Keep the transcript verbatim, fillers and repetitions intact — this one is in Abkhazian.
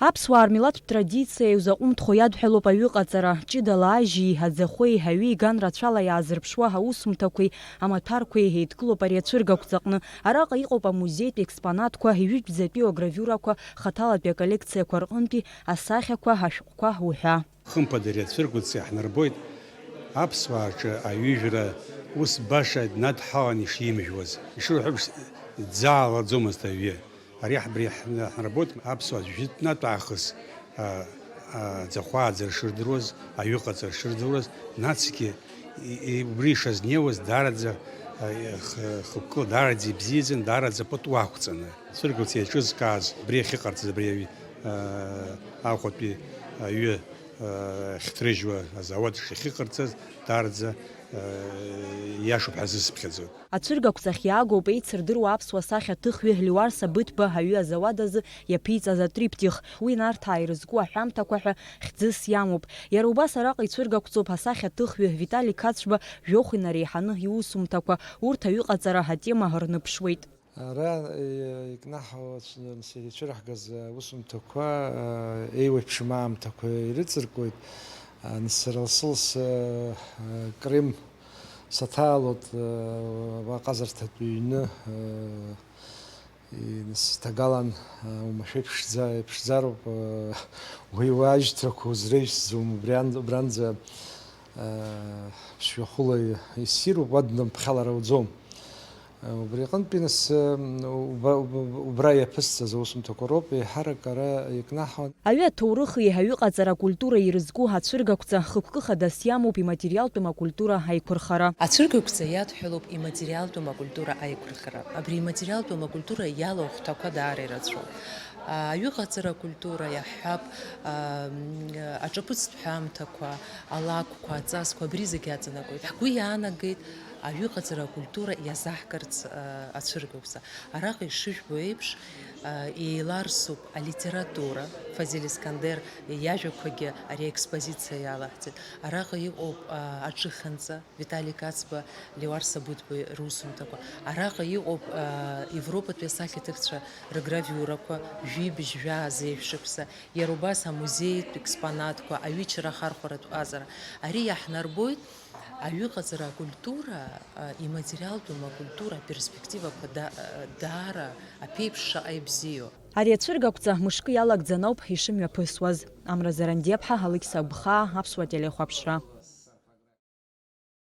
Аԥсуаа рмилаҭтә традициа иузаҟәымҭхо иадҳәалоуп аҩыҟаҵара. Ҷыдала ажьи, аӡахәеи, аҩы иган рацәала иаазырԥшуа аусумҭақәеи амаҭәарқәеи еидкылоуп ари ацәыргақәҵаҟны. Араҟа иҟоуп амузеитә експонатқәа, ижәытәӡатәиу агравиурақәа, хаҭалатәи аколлекциақәа рҟынтәи асахьақәа, ашәҟәқәа уҳәа. Хымԥада ари ацәыргақәҵа иаҳнарбоит аԥсуаа рҿы аҩыжәра ус баша днадҳалан ишимжәуаз. Ишырҳәо еиԥш, дзаалаӡомызт аҩы. Ари ҳбри ҳнарбоит аԥсуаа жәытәнатә аахыс, а, а, аӡахәааӡара шырдыруаз, аҩыҟаҵара шырдыруаз, насгьы и-, и-, убри ишазнеиуаз даараӡа, а, х-, хықәкыла даараӡа ибзиаӡан, даараӡа пату ақәҵаны. Цәыргылц еиҿызкааз, абри ахьыҟарҵаз, абри аҩ-, а, Аҟәатәи аҩы, а, ахьҭрыжьуа азауад шахьыҟарҵаз, даараӡа, а, иашоуп ҳәа зысԥхьаӡоит. Ацәыргақәҵахь иаагоуп еицырдыруа аԥсуа сахьаҭыхҩы Леуарса Быҭәба аҩы азауад азы иаԥиҵаз атриптих. Уи Нарҭаа ирызку аҳәамҭақәа ҳәа хьӡыс иамоуп. Иара убас араҟа ицәыргақәҵоуп асахьаҭыхҩы Витали Қацәба жәохә инареиҳаны иусумҭақәа, урҭ аҩыҟаҵара атема рныԥшуеит. Ара, е, икнаҳау ацәнырныс ицәырҳгаз аусумҭақәа, е, еиуеиԥшым аамҭақәа ирыҵыркуеит. Е, нас сара лассы-лассы, е, Крым саҭаалоит, э, уа ҟазарҭатә ҩны, э, и-, нас ҭагалан, э, оумашәа иԥшӡа-, иԥшӡароуп, э, уи уа ажьҭрақәа узреижьӡом, убри ан-, убранӡа, э, ԥшшәахәыла иссируп, уа днамԥхьалар ауӡом. Э, убри аҟынтәи нас, э, уба-, уба-, убра иаԥысҵаз аусумҭақәа роуп, еиҳарак ара икнаҳауан. Аҩы аҭоурыхи аҩыҟаҵара акультуреи ирызку ацәыргақәҵа хықәкы хадас иамоуп иматериалтәым акультура аиқәырхара. Ацәыргақәҵа иадҳәалоуп иматериалтәым акультура аиқәырхара. Абри иматериалтәым акультура иалоу ахәҭақәа даара ирацәоуп. Аҩыҟаҵара акультура иаҳҳәап, а, м, аҿаԥыцтә ҳәамҭақәа, алакәқәа, аҵасқәа, абри зегьы аҵанакуеит. Ҳгәы иаанагеит аҩыҟаҵара акультура иазаҳкырц, а, ацәыргақәҵа. Араҟа ишыжәбо еиԥш, а, еиларсуп алитература, Фазиль Искандер иажәақәагьы ари аекспозициа иалаҳҵеит. Араҟа иҟоуп, а, аҿыхьанҵа, Витали Кацба, Леуарса Быҭәба русумҭақәа. Араҟа иҟоуп, а, Европатәи асахьаҭыхцәа ргравиурақәа, жәибжь жәаа зеижә-шықәса, иара убас амузеитә експонатқәа, аҩычара ахархәаратә ҟазара. Ари иаҳнарбоит, аҩыҟаҵара акультура, а, иматериалтәым акультура аперспективақәа да-, а, даара аԥеиԥш шаҟа ибзиоу. Ари ацәыргақәҵа мышкы иалагӡаноуп ишымҩаԥысуаз. Амра Зарандиаԥҳа, Алықьса Гәхаа, Аԥсуа телехәаԥшра.